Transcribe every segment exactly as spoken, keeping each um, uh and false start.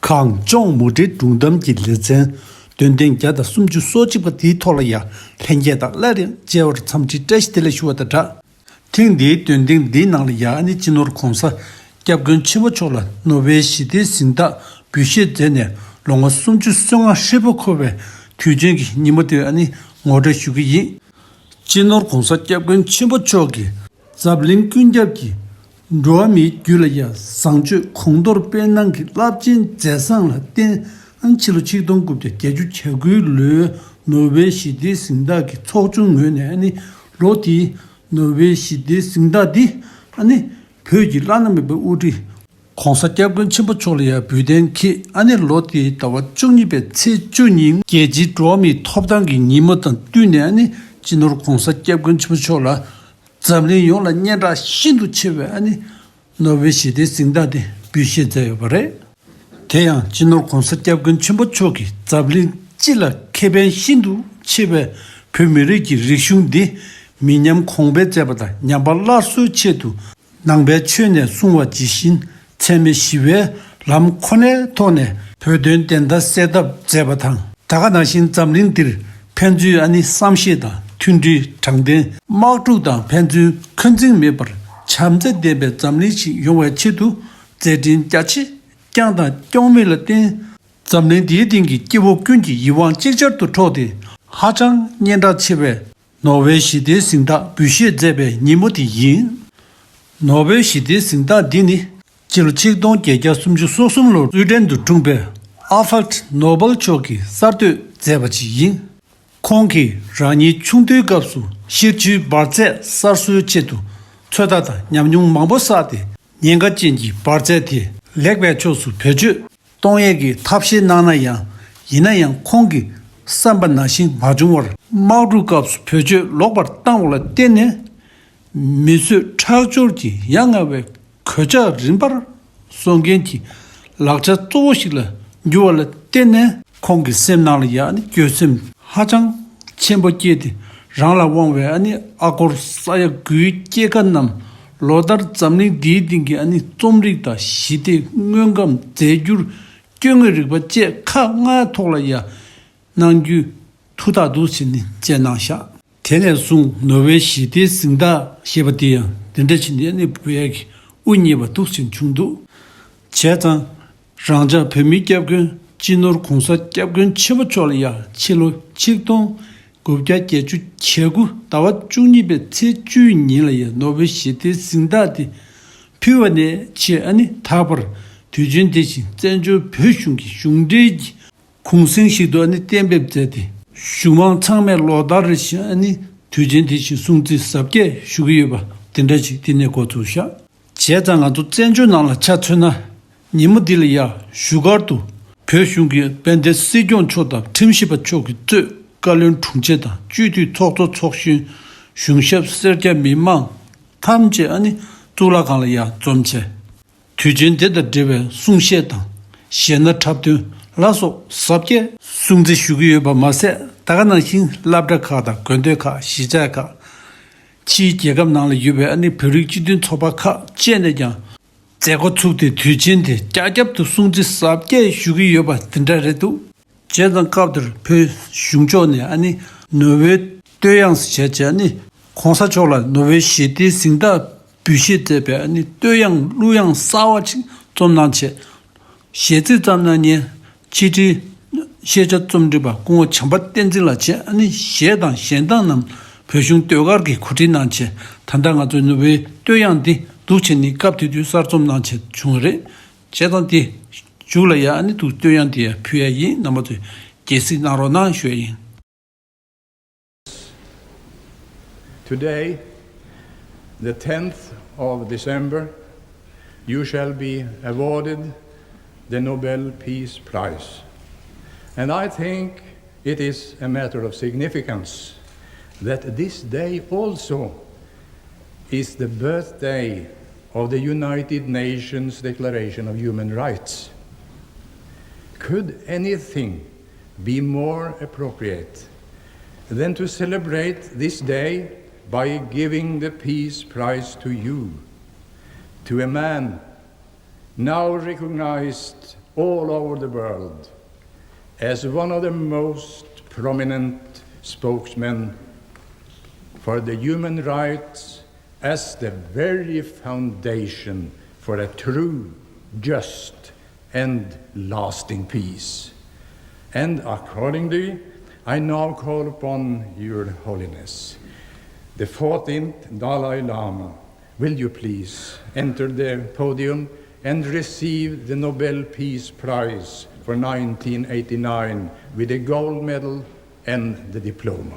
གངས་ལྗོངས་མུ་འབྲེལ་སྒྲུང་གཏམ་གྱི་ལེ་ཚན་འདོན་ཐེངས་བརྒྱ་དང་སུམ་ཅུ་སོ་གཅིག་པ་དེའི་ཐོག་ལ་ཡང་ལྷན་རྒྱས་དང་སླར་ཡང་མཇལ་བར་འཚམས་འདྲི་བཀྲ་ཤིས་བདེ་ལེགས་ཞུ་བ་དང་སྦྲགས། ཐེངས་འདིའི་འདོན་ཐེངས་འདིའི་ནང་ལ་ཡང་ཨ་ནི་སྤྱི་ནོར་༧གོང་ས་༧སྐྱབས་མགོན་ཆེན་པོ་མཆོག་ལ་ནོ་བེལ་ཞི་བདེའི་གཟེངས་རྟགས་འབུལ་བཞེས་མཛད་ནས་ལོ་ངོ་སུམ་ཅུ་སོ་ལྔ་ཧྲིལ་པོ་འཁོར་བའི་དུས་ཆེན་གྱི་ཉིན་མོ་དེར་ཨ་ནི་ངོ་སྤྲོད་ཞུ་གི་ཡིན། སྤྱི་ནོར་༧གོང་ས་༧སྐྱབས་མགོན་ཆེན་པོ་མཆོག་གིས་འཛམ་གླིང་ཀུན་ཁྱབ་ཀྱི་འགྲོ་བ་མིའི་རྒྱུད་ལ་ཡང་བཟང་སྤྱོད་གོང་མཐོར་སྤེལ་གནང་གི་རླབས་ཆེན་མཛད་བཟང་ལ་བརྟེན། ཕྱི་ལོ་ཆིག་སྟོང་དགུ་བརྒྱ་བརྒྱད་ཅུ་གྱ་དགུའི་ལོའི་ནོ་བེལ་ཞི་བདེའི་གཟེངས་རྟགས་ཀྱི་ཚོགས་ཆུང་ངོས་ནས་ཨ་ནི་ལོ་དེའི་ནོ་བེལ་ཞི་བདེའི་གཟེངས་རྟགས་འདི་ཨ་ནི་བོད་ཀྱི་བླ་ན་མེད་པའི་དབུ་ཁྲིད་༧གོང་ས་༧སྐྱབས་མགོན་ཆེན་པོ་མཆོག་ལ་ཡང་འབུལ་གཏན་འཁེལ། ཨ་ནི་ལོ་དེའི་ཟླ་བ་བཅུ་གཉིས་པའི་ཚེས་བཅུ་ཉིན་རྒྱལ་སྤྱིའི་འགྲོ་བ་མིའི་ཐོབ་ཐང་གི་ཉིན་མོ་དང་བསྟུན་ནས་ཨ་ནི་སྤྱི་ནོར་༧གོང་ས་༧སྐྱབས་མགོན་ཆེན་པོ་མཆོག་ལ་འཛམ་གླིང་ཡོངས་ལ་སྙན་གྲགས་ཤིན་ཏུ་ཆེ་བའི་ཨ་ནི་ནོ་བེལ་ཞི་བདེའི་གཟེངས་རྟགས་དེ་འབུལ་བཞེས་མཛད་ཡོད་པ་རེད། དེ་ཡང་སྤྱི་ནོར་༧གོང་ས་༧སྐྱབས་མགོན་ཆེན་པོ་མཆོག་གིས་འཛམ་གླིང་སྤྱི་ལ་ཁེ་ཕན་ཤིན་ཏུ་ཆེ་བའི་བོད་མི་རིགས་ཀྱི་རིག་གཞུང་འདི་མི་ཉམས་གོང་འཕེལ་མཛད་པ་དང་ཉམས་པ་སླར་གསོའི་ཆེད་དུ་ནང་པའི་ཆོས་ནས་གསུངས་པ་ཇི་བཞིན་འཚེ་མེད་ཞི་བའི་ལམ་ཁོ་ནའི་ཐོག་ནས་བོད་དོན་བདེན་མཐའ་གསལ་ཐབས་མཛད་པ་དང་། ད་ག་ནང་བཞིན་འཛམ་གླིང་འདིར་ཕན་ཚུན་ཨ་ནི་བསམ་ཤེས་དང་མཐུན་སྒྲིལ་དྲང་བདེན་དམག་འཁྲུག་དང་ཕན་ཚུན་འཁོན་འཛིན་མེད་པར་བྱམས་བརྩེ་ལྡན་པའི་འཛམ་གླིང་ཞིག་ཡོང་བའི་ཆེད་དུ་མཛད་འཕྲིན་རྒྱ་ཆེ་བསྐྱངས་དང་སྐྱོང་མུས་ལ་བརྟེན། འཛམ་གླིང་འདིའི་སྟེང་གི་སྐྱེ་བོ་ཀུན་གྱི་ཡིད་དབང་ཅིག་ཅར་དུ་འཕྲོག་སྟེ་ཧ་ཅང་སྙན་གྲགས་ཆེ་བའི་ནོ་བེལ་ཞི་བདེའི་གཟེངས་རྟགས་འབུལ་བཞེས་མཛད་པའི་ཉིན་མོ་དེ་ཡིན། ནོ་བེལ་ཞི་བདེའི་གཟེངས་རྟགས་འདི་ནི་སྤྱི་ལོ་ཆིག་སྟོང་བརྒྱད་བརྒྱ་སུམ་ཅུ་སོ་གསུམ་ལོར་སུའི་ཌེན་དུ་འཁྲུངས་པའི་ཨལ་ཧྥརཌ་ནོ་བེལ་མཆོག་གིས་གསར་གཏོད་མཛད་པ་ཞིག་ཡིན། ཁོང་གིས་རང་ཉིད་ཆུང་དུས་སྐབས་སུ་ཤེལ་ཆུའི་འབར་རྫས་གསར་བཟོའི་ཆེད་དུ་ཚོད་ལྟ་དང་ཉམས་མྱོང་མང་པོ་བསགས་ཏེ། ཉེན་ཁ་ཅན་གྱི་འབར་རྫས་དེ་ལེགས་པའི་ཕྱོགས་སུ་བེད་སྤྱོད་གཏོང་ཡས་ཀྱི་ཐབས་ཤེས་གནང་ན་ཡང་། ཡིན་ན་ཡང་ཁོང་གི་བསམ་པ་ནང་བཞིན་མ་བྱུང་བར་དམག་འཁྲུག་སྐབས་སུ་བེད་སྤྱོད་ལོག་པར་བཏང་བ་ལ་བརྟེན་ནས། མི་གསོད་ཁྲག་སྦྱོར་གྱི་ཡ་ང་བའི་གོད་ཆག་རིམ་པར་གསོ་མཁན་གྱི་ལག་ཆ་གཙོ་བོ་ཞིག་ལ་འགྱུར་བ་ལ་བརྟེན་ནས། ཁོང་གི་སེམས་ནང་ལ་ཡང་ནི་འགྱོད་སེམས་ཧ་ཅང་ཆེན་པོ་སྐྱེས་ཏེ། རང་ལ་དབང་བའི་ཨ་ནི་ཨ་སྒོར་ས་ཡ་དགུའི་སྐྱེད་ཀ་རྣམས་ལོ་ལྟར་འཛམ་གླིང་འདིའི་སྟེང་གི་ཨ་ནི་རྩོམ་རིག་དང་ཞི་བདེ་དངོས་ཁམས་རྫས་འགྱུར་སྐྱེ་དངོས་རིག་པ་བཅས་ཁག་ལྔའི་ཐོག་ལ་ཡང་གནང་རྒྱུའི་ཐུགས་ཐག་འདུག་བྱས་ནས་བཅད་གནང་བཞག། དེ་ནས་བཟུང་ནོ་བེལ་ཞི་བདེའི་གཟེངས་རྟགས་ཞེས་པ་དེ་ཡང་འདི་འདྲ་བྱས་ནས་ཨ་ནི་འབུལ་ཡས་ཀྱི་དབུ་བརྙེས་པ་འདུག་བྱས་བྱུང་འདུག། བྱས་ཙང་། རང་ཅག་བོད་མིའི་སྐྱབས་མགོན་སྤྱི་ནོར་༧གོང་ས་༧སྐྱབས་མགོན་ཆེན་པོ་མཆོག་ལ་ཡང་ཕྱི་ལོ་ཆིག་སྟོང་དགུ་བརྒྱ་བརྒྱད་ཅུ་གྱ་དགུ་ཟླ་བ་བཅུ་གཉིས་པའི་ཚེས་བཅུའི་ཉིན་ལ་ཡང་ནོ་བེལ་ཞི་བདེའི་གཟེངས་རྟགས་དེ་ཕུལ་བ་ནས་བྱས་ཨ་ནི་ད་བར་དུས་ཆེན་དེ་བཞིན་བཙན་བྱོལ་བོད་གཞུང་གི་གཞུང་འབྲེལ་གྱི་གུང་གཟེངས་ཤིག་ཏུ་ཨ་ནི་གཏན་འབེབས་མཛད་དེ། གཞུང་མང་ཚང་མས་ལོ་ལྟར་རེ་བཞིན་ཨ་ནི་དུས་ཆེན་དེ་བཞིན་སྲུང་བརྩི་གཟབ་རྒྱས་ཞུ་གི་ཡོད་པ་དེ་འདྲ་ཞིག་དེ་ནས་འགོ་ཚུགས་ཤག། བྱས་ཙང་ང་ཚོ་བཙན་བྱོལ་ནང་ལ་ཆ་མཚོན་ན། ཉིན་མོ་འདི་ལ་ཡང་བཞུགས་སྒར་དུ་བོད་གཞུང་གི་དཔལ་ལྡན་སྲིད་སྐྱོང་མཆོག་དང་ཁྲིམས་ཞིབ་པ་མཆོག་གིས་གཙོས་བཀའ་བློན་དྲུང་ཆེ་དང་སྤྱི་འཐུས་ཚོགས་གཙོ་ཚོགས་གཞོན། གཞུང་ཞབས་སེར་སྐྱ་མི་མང་ཐམས་ཅད་ཨ་ནི་གཙུག་ལག་ཁང་ལ་ཡང་འཛོམས་བྱས། དུས་ཆེན་དེ་དང་འབྲེལ་བའི་གསུང་བཤད་དང་གཞས་སྣ་འཁྲབ་སྟོན་ལ་སོགས་གཟབ་རྒྱས་སྲུང་བརྩི་ཞུ་གི་ཡོད་པ་མ་ཟད། ད་ག་ནང་བཞིན་སློབ་གྲྭ་ཁག་དང་དགོན་སྡེ་ཁག་གཞིས་ཆགས་ཁག་ཕྱིའི་རྒྱལ་ཁབ་ནང་ལ་ཡོད་པའི་ཨ་ནི་བོད་རིགས་སྤྱི་མཐུན་ཚོགས་པ་ཁག་བཅས་ནས་ཀྱང་མཛད་འགོ་ཚུགས་ཏེ། དུས་ཆེན་དེ་རྒྱ་ཁྱབ་ཏུ་སྲུང་བརྩི་གཟབ་རྒྱས་ཞུ་གི་ཡོད་པ་དེ་འདྲ་རེད་འདུག། བྱས་ཙང་སྐབས་དེར་བོད་གཞུང་ཕྱོགས་ནས་ཨ་ནི་ནོ་བེལ་བསྟོད་དབྱངས་ཟེར་བྱས་བྱས་ཨ་ནི་གོང་ས་མཆོག་ལ་ནོ་བེལ་ཞི་བདེའི་གཟེངས་རྟགས་འབུལ་བཞེས་མཛད་པའི་ཨ་ནི་བསྟོད་དབྱངས་གླུ་དབྱངས་གསར་བ་ཅིག་རྩོམ་གནང་བྱས། གཞས་ཚིག་བརྩམས་གནང་མཁན་ཕྱི་དྲིལ་ཤེས་བྱ་རྩོམ་སྒྲིག་པ་སྐུ་ངོ་བྱམས་པ་བསྟན་འཛིན་ལགས་བཅས་ཨ་ནི་གཞས་དང་གཞས་གདངས་རྣམས་བོད་གཞུང་ཟློས་གར་གྱིས་གོ་སྒྲིག་གནང་བྱས། ད་ལྟ་ང་ཚོའི་ནོ་བེལ་བསྟོད་དབྱངས་འདི་འདུག་བྱས་ནས་སྐབས་དེ་དུས་གསར་རྩོམ་གནང་བྱས་བྱུང་བ་རེད། བྱས་ཙང་དེ་མཇུག་ལ་ཡང་ཨ་ནི་འདུག་བསྟོད་དབྱངས་དེ་ཡང་ཕུལ་ཡ་ཡིན། རྣམ་པ་ཚོས་དགྱེས་གཟིགས་གནང་རོགས་གནང་ཞུ་ཡ་ཡིན། Today, the tenth of December, you shall be awarded the Nobel Peace Prize. And I think it is a matter of significance that this day also is the birthday of the United Nations Declaration of Human Rights. Could anything be more appropriate than to celebrate this day by giving the Peace Prize to you, to a man now recognized all over the world as one of the most prominent spokesmen for the human rights as the very foundation for a true, just, and lasting peace. And accordingly, I now call upon Your Holiness, the fourteenth Dalai Lama. Will you please enter the podium and receive the Nobel Peace Prize for nineteen eighty-nine with a gold medal and the diploma?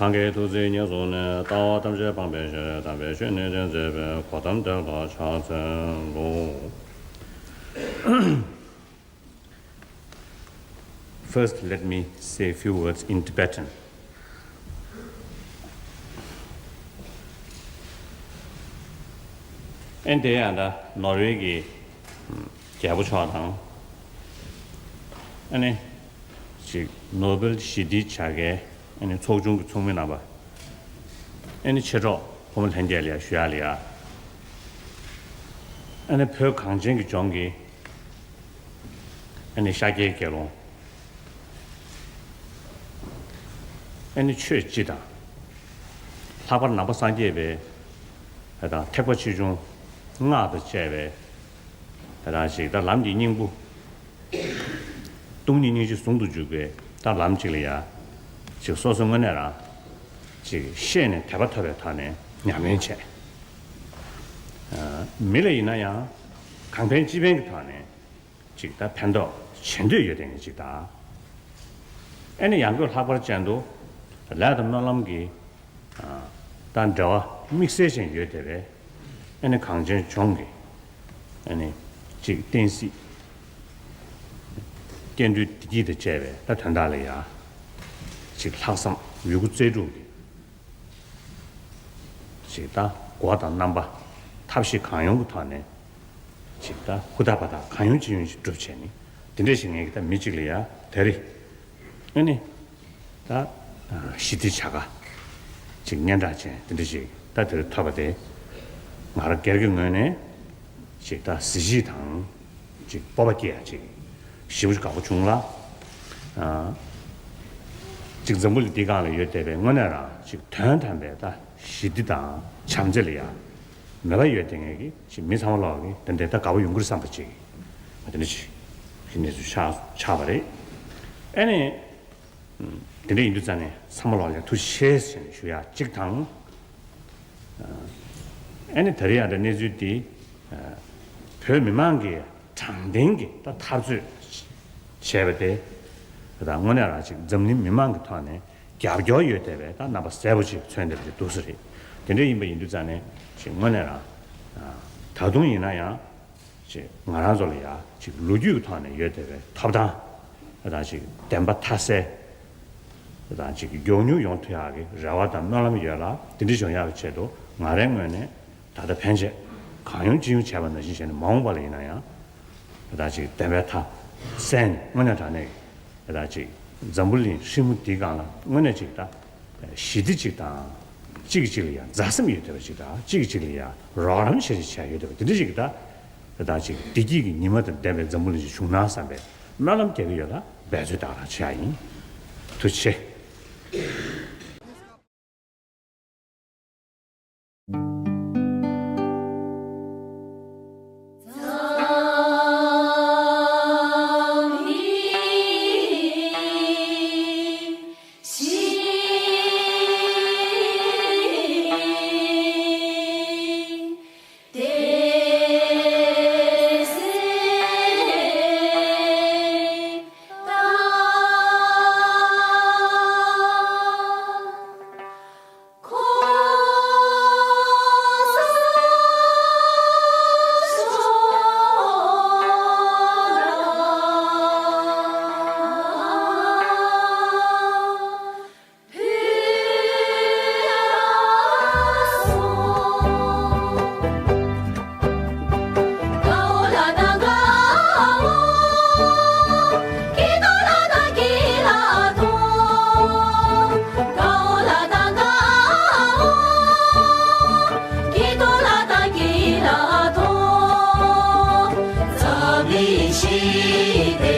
གང་གིས་ཐུགས་བརྩེ་ཉེར་བཟུང་ནས། ལྟ་བ་ཐམས་ཅད་སྤངས་པའི་ཕྱིར། དམ་པའི་ཆོས་ནི་སྟོན་མཛད་པའི། གོ་ཏམ་དེ་ལ་ཕྱག་འཚལ་ལོ། First, let me say a few words in Tibetan. ཨེ་དེ་ཡང་ད་ནོར་ཝེ་གི་རྒྱལ་པོ་མཆོག་དང་། ཨ་ནི་ཅིག་ནོ་བེལ་ཞི་བདེའི་བྱ་དགའི་ཨ་ནི་ཚོགས་ཆུང་གི་ཚོགས་མི་རྣམ་པ། ཨ་ནི་མཆེད་གྲོགས་ཕོ་མོ་ལྷན་རྒྱས་ལ་ཡ་ཞུ་ཡག་ལ་ཡ། ཨ་ནི་བོད་གངས་ཅན་གྱི་ལྗོངས་ཀྱི་ཨ་ནི་ཤཱཀྱའི་དགེ་སློང་། ཨ་ནི་ཆོས་སྤྱི་དང་། ལྷག་པར་ནང་པ་སངས་རྒྱས་པའི་དང་ཐེག་པ་ཆེ་ཆུང་སྔགས་དང་བཅས་པའི་དང་ཞིག་ད་ལམ་གྱི་སྙིང་པོ། སྟོང་ཉིད་སྙིང་རྗེ་ཟུང་དུ་འཇུག་པའི་ད་ལམ་གཅིག་ལ་ཡ། ཅིག་སོ་སོ་དངོས་གནས་རང་ཅིག་ཤེས་ནས་དད་པ་ཐོབ་པའི་ཐོག་ནས་ཉམས་ལེན་བྱས། ཨ། མི་ལ་ཡིན་ན་ཡང་གང་ཕན་ཅི་ཕན་གྱི་ཐོག་ནས་ཅིག་ད་ཕན་ཐོགས་བྱེད་འདོད་ཡོད་དེ་ནི་ཅིག་ད། ཨེ་ནི་ཡང་སྒོས་ལྷག་པར་ཅན་དུ་ལས་དང་སྨོན་ལམ་གྱི་ཨ། ད་འབྲེལ་བ་དམིགས་བསལ་ཅན་ཡོད་དེ་བས། ཨེ་ནི་གངས་ཅན་ལྗོངས་ཀྱི་ཨེ་ནི་ཅིག་བསྟན་སྲིད་སྐྱེ་འགྲོའི་བདེ་སྐྱིད་དང་བཅས་པའི་ད་དོན་དག་ལ་ཡ། ཅིག་ལྷག་བསམ་ཡོད་རྒུ་རྩལ་སྤྲུགས་ཀྱི་ཅིག་ད་སྒོ་དང་རྣམ་པ་ཐབས་ཤེས་གང་ཡོང་གི་ཐོག་ནས་ཅིག་ད་ཧུར་ཐག་འབད་ཐག་གང་ཡོང་ཅི་ཡོང་ཅིག་སྒྲུབ་བྱས་ནས་དེ་འདྲ་ཞིག་ངས་ཀྱི་ད་མི་གཅིག་ལ་ཡ་དེ་རེད། ཨ་ནི། ད། ཞི་བདེ་བྱ་དགའ། ཅིག་སྙན་གྲགས་ཅན་དེ་འདྲ་ཞིག་ད་དེར་ཐོབ་པ་དེ། ང་རང་སྒེར་གྱི་ངོས་ནས། ཅིག་ད་གཟི་བརྗིད་དང་། ཅིག་སྤོབས་པ་སྐྱེ་ཡ་ཅིག་ཞེ་པོ་ཅིག་དགའ་པོ་བྱུང་ལ། ཨ། ཅིག་འཛམ་བུ་གླིང་འདི་སྒང་ལ་ཡོད་བསྡད་པའི་དངོས་གནས་རང་ཅིག་དོན་དམ་པའི་ད་ཞི་བདེ་དང་བྱམས་བརྩེ་ལ་ཡ། མོས་པ་ཡོད་བསྡད་མཁན་གྱི་ཅིག་མི་ཚང་མ་ལོག་གི་དེ་འདྲའི་ད་དགའ་པོ་ཡོང་གི་རེད་བསམ་པ་ཅིག་དེ་འདྲ་ཅིག་གི་གནས་ཚུལ་ཆགས་ཆགས་པ་རེད། ཨ་ནི། དེ་འདྲ་ཡིན་དུས་ཙང་ནས་ཚང་མ་ལོག་ལ་ཐུགས་རྗེ་ཆེ་ཟེར་ནས་ཞུ་ཡག་གཅིག་དང་། ཨ་ནི་ད་རེས་ཡང་འདྲ་གནས་ཚུལ་འདི་བོད་མི་མང་གིས་དྲང་བདེན་གྱི་ད་འཐབ་རྩོད་བྱས་པ་དེ་ད་དངོས་གནས་རང་ཅིག་འཛམ་གླིང་མི་མང་གི་ཐོག་ནས་རྒྱབ་སྐྱོར་ཡོད་བསྡད་པའི་ད་རྣམ་པ་གསལ་པོ་ཅིག་མཚོན་བསྡད་པ་ཅིག་འདུག་ས་རེད། དེ་འདྲ་ཡིན་པ་ཡིན་དུས་ཙང་ནས་ཅིག་དངོས་གནས་རང་ད་དུང་ཡིན་ན་ཡང་། ཅིག་ང་རང་ཚོ་ལ་ཡ་ཅིག་ལོ་རྒྱུས་ཀྱི་ཐོག་ནས་ཡོད་བསྡད་པའི་ཐོབ་ཐང་དང་ཅིག་བདེན་པ་མཐའ་གསལ་དང་ཅིག་མགྱོགས་མྱུར་ཡོང་ཐུབ་ཡག་གི་རེ་བ་དང་སྨོན་ལམ་ཡོད་ལ། དེ་འདྲ་བྱུང་ཡག་གི་ཆེད་དུ་ང་རའི་ངོས་ནས་ད་ལྟ་ཕན་ཆད་ གང་ཡོང་ཅི་ཡོང་བྱས་པ་ནང་བཞིན་བྱས་ནས་མ་འོངས་པ་ལ་ཡིན་ན་ཡང་ད་ཅིག་བདེན་པའི་མཐའ་གསལ་ནས་དངོས་གནས་དྲང་གནས་ད་ཅིག་འཛམ་བུ་གླིང་ཧྲིལ་མོ་འདིའི་སྒང་ལ་དངོས་གནས་ཅིག་ད་ཞི་བདེ་ཅིག་དང་གཅིག་གིས་གཅིག་ལ་ཡང་མཛའ་སེམས་ཡོད་བསྡད་པ་ཅིག་དང་གཅིག་གིས་གཅིག་ལ་ཡང་རོགས་རམ་བྱེད་ཅིག་བྱས་ཡོད་བསྡད་པ་དེ་འདྲ་ཅིག་ད་ད་ཅིག་བདེ་སྐྱིད་ཀྱི་ཉི་མ་དང་ལྡན་པའི་འཛམ་བུ་གླིང་ཅིག་བྱུང་ན་བསམ་པའི་སྨོན་ལམ་རྒྱག་གི་ཡོད་ལ་འབད་རྩོལ་ད་ག་རང་བྱེད་ཡ་ཡིན། ཐུགས་རྗེ་ཆེ།